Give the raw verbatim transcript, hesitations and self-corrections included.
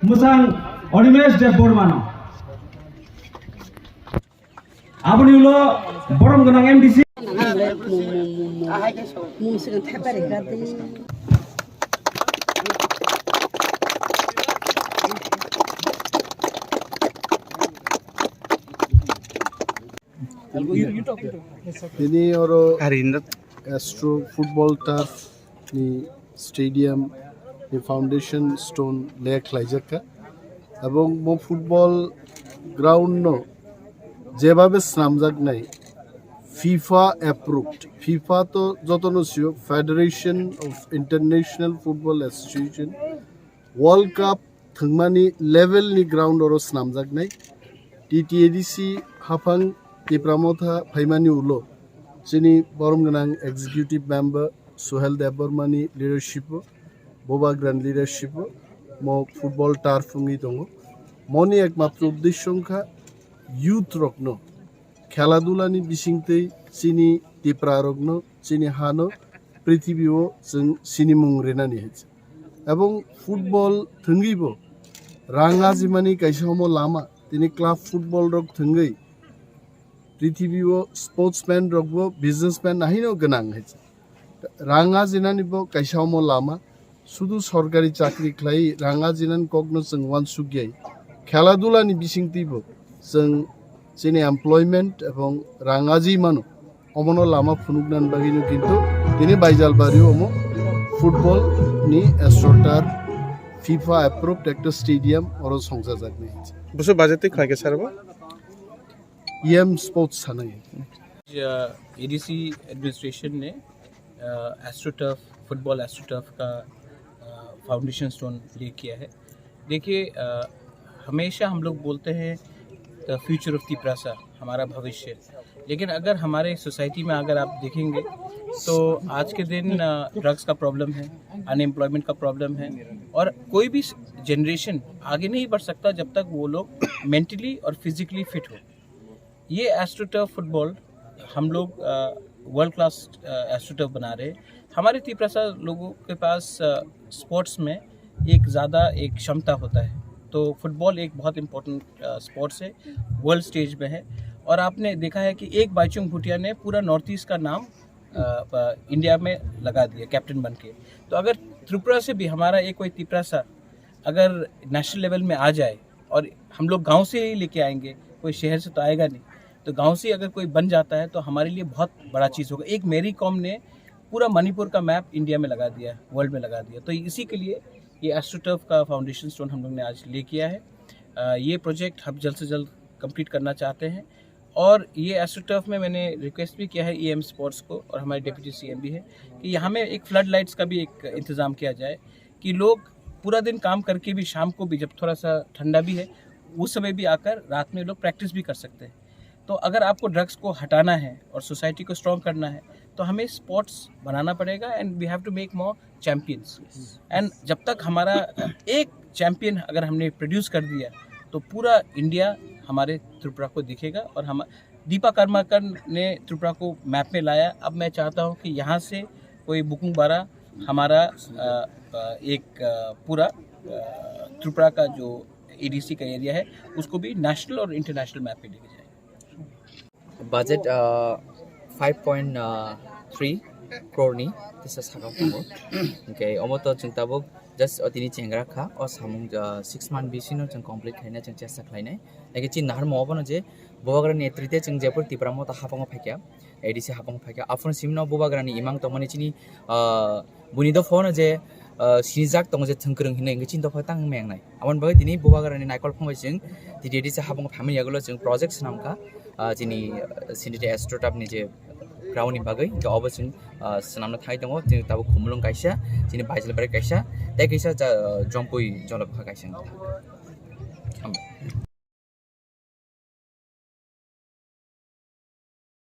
Mwchang Animesh Debbarmano. Aboni ulo borom gwnang M D C. Tini oro Astro Football Turf ni stadium ni foundation stone lay khlaijak kha, ebong mo football ground no jebabe snamjaknai FIFA approved, FIFA to jotono sio Federation of International Football Association, World Cup thwngmani level ni ground oro snamjaknai. T T A D C haphang Tipra Motha phaimani ulo chini borom gwnang executive member Suhel Debbarmani leadership o, Bubagrani leadership o mo football turf wngwi tongo. Moni ekmatro uddesho wngkha youth rokno khela dulani bisingtwi chini Tipra rokno, chini hano, prithibi o chwng sinimung rinani hai se. Ebong football thwngwi bo rang ajimani kaisa omo lama, tini club football rok thwngwi prithibi o sportsman rok bo businessman haino gwnang hai se. Rang ajinani bo kaisa omo lama, sudu sorkari chakri khlai rang ajinani kokno chwng uansuk yai. Khela dulani bisingtwi bo chwng chini employment ebong rang aji mano, omono lama phunuknani bagwino kintu tini Baijalbari omo football ni Astro Turf FIFA approved ekta stadium oro songchajaknai. Buso budget twi khlaikha sir bo? E M Sports sanai. A, ADC administration ने, अ, astroturf, football astroturf का, अ, foundation stone ले किया है। देखिए, अ, हमेशा हम लोग बोलते हैं, "The future of Tiprasa", हमारा भविष्य। लेकिन अगर हमारे सोसाइटी में अगर आप देखेंगे, तो आज के दिन, अ, ड्रग्स का प्रॉब्लम है, अनएम्प्लॉयमेंट का प्रॉब्लम है, और कोई भी जनरेशन आगे नहीं बढ़ सकता, जब तक वो लोग मेंटली और फिजिकली फिट हो। ये एस्ट्रोटर्फ फुटबॉल हम लोग, अ, वर्ल्ड क्लास, अ, एस्ट्रोटर्फ बना रहे हैं। हमारे तिपरासा लोगों के पास, अ, स्पोर्ट्स में एक ज़्यादा एक क्षमता होता है। तो फुटबॉल एक बहुत इम्पोर्टेंट, अ, स्पोर्ट्स है, वर्ल्ड स्टेज में है। और आपने देखा है कि एक बाईचुंग भूटिया ने पूरा नॉर्थ ईस्ट का नाम, अ, अ, इंडिया में लगा दिया कैप्टन बन के। तो अगर त्रिपुरा से भी हमारा एक कोई तिपरासा अगर नेशनल लेवल में आ जाए, और हम लोग गांव से ही लेके आएंगे, कोई शहर से तो आएगा नहीं, तो गांव से अगर कोई बन जाता है तो हमारे लिए बहुत बड़ा चीज़ होगा। एक मैरी कॉम ने पूरा मणिपुर का मैप इंडिया में लगा दिया है, वर्ल्ड में लगा दिया। तो इसी के लिए ये एस्ट्रोटर्फ का फाउंडेशन स्टोन हम लोग ने आज ले किया है। अ, ये प्रोजेक्ट हम जल्द से जल्द कंप्लीट करना चाहते हैं। और ये एस्ट्रोटर्फ में मैंने रिक्वेस्ट भी किया है ईएम स्पोर्ट्स को, और हमारे डिप्टी सीएम भी है, कि यहाँ में एक फ्लड लाइट्स का भी एक इंतज़ाम किया जाए, कि लोग पूरा दिन काम करके भी शाम को भी, जब थोड़ा सा ठंडा भी है, उस समय भी आकर रात में लोग प्रैक्टिस भी कर सकते हैं। तो अगर आपको ड्रग्स को हटाना है और सोसाइटी को स्ट्रॉन्ग करना है, तो हमें स्पोर्ट्स बनाना पड़ेगा, and we have to make more champions। And जब तक हमारा एक चैंपियन अगर हमने प्रोड्यूस कर दिया, तो पूरा इंडिया हमारे त्रिपुरा को दिखेगा। और हम, दीपा कर्माकर ने त्रिपुरा को मैप में लाया। अब मैं चाहता हूँ कि यहाँ से कोई बुकुंगबारा हमारा, अ, अ, एक, अ, पूरा, अ, त्रिपुरा का जो एडीसी का एरिया है, उसको भी नेशनल और इंटरनेशनल मैप पे लेके जाए। Budget, uh, five point three crore ni tisa sakao tongo. Hwnkhe omo to chwng tabuk just o tini chengra kha, o samung, uh, six month bisino chwng complete khlaina chwng chesta khlainai. Hwnkhe chini naharmo obono je Bubagra ni netrite chwng jepor Tipra Motha habango phaikha, A D C habango phaikha, aphuru simino Bubagra ni imang tongmani chini, uh, buini dopha ono je, uh, sinijak tongo je thwngkwrwng hinwi hwnkhe chini dopha tang mengnai. Aboni bagwi tini Bubagrani naikol phang bai chwng T T A D C habango phaimani yagulo chwng project swnam kha, ah, chini, ah, Siniti Astro Turf ni je ground ni bagwi, hwnkhe obo chwng, ah, swnamna thai tongo, chini tabuk Khumulwng kaisa, chini Baijalbari kaisa, tei kaisa ja-, Jompui Jolabkha kaisa wngkha. Hambai.